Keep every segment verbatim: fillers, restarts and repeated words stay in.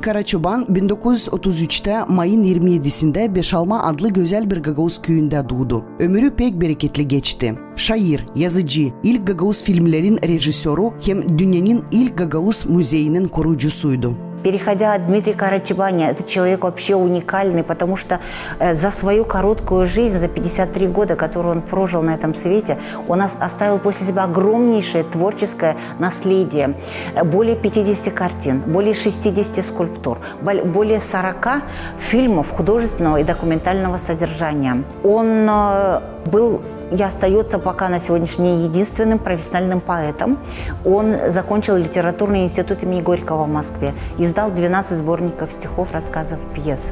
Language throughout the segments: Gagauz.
Karaçoban bin dokuz üz otuz üçtä mayın irmi edisindä Beşalma adlı gözäl bir gagauz küüyündä duudu. Ömürü pek bereketli geçti. Şair, yazıcı, ilk gagauz filmlerin rejissörü hem dünnenin ilk gagauz müzeyinin kuruyucusuydu. Переходя от Дмитрия Карачубани, этот человек вообще уникальный, потому что э, за свою короткую жизнь, за пятьдесят три года, которую он прожил на этом свете, он ос- оставил после себя огромнейшее творческое наследие. Э, более пятидесяти картин, более шестидесяти скульптур, бол- более сорока фильмов художественного и документального содержания. Он э, был и остается пока на сегодняшний день единственным профессиональным поэтом. Он закончил литературный институт имени Горького в Москве, издал двенадцать сборников стихов, рассказов, пьес.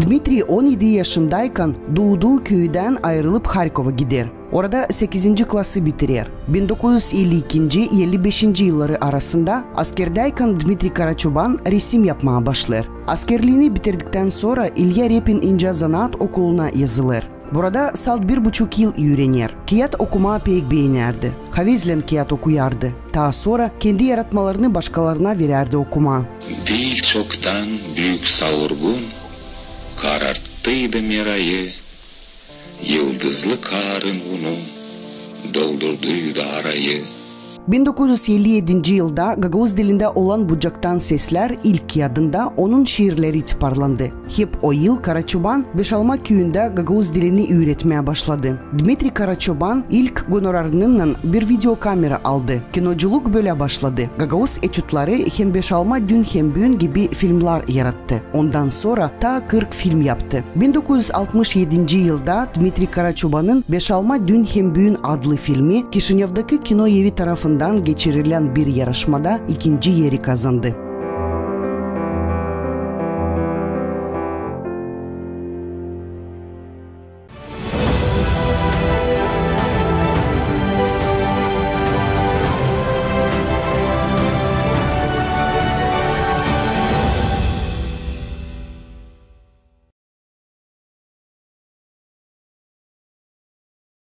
Dmitriy on edi yaşındaykan duuduyu küüdän ayırılıp Harkova gider. Orada sekizinci klası bitirer. Bin dokuz üz elli ikinci elli beşinci yılları arasında askerdäykan Dmitriy Karaçoban resim yapmaa başlêêr. Askerliini bitirdiktän sora İlya Repin incä zanaat okuluna yazılêr. Burada salt bir buçuk yıl üürener. Kiyat okumaa pek beenärdi. Havezlän kiyat okuyardı. Taa sora kendi yaratmalarını başkalarına verärdi okumaa. Diil çoktan büük saurgun kararttıydı Merayı, yıldızlı karın unu doldurduydu arayı. Bin dokuz üz elli edinci yılda gagauz dilindä olan Bucaktan seslär ilk kiyadında onun şiirleri tiparlandı. Hep o yıl Karaçoban Beşalma küüyündä gagauz dilini üüretmää başladı. Dmitriy Karaçoban ilk gonorarınnan bir videokamera aldı. Kinoculuk bölä başladı. Gagauz etüdları hem Beşalma dün hem büün gibi filmlär yarattı. Ondan sora taa kırk film yaptı. Bin dokuz üz altmış edinci yılda Dmitriy Karaçobanın Beşalma dün hem büün adlı filmi Kişinevdaki kino evi tarafından geçirilän bir yarışmada ikinci eri kazandı.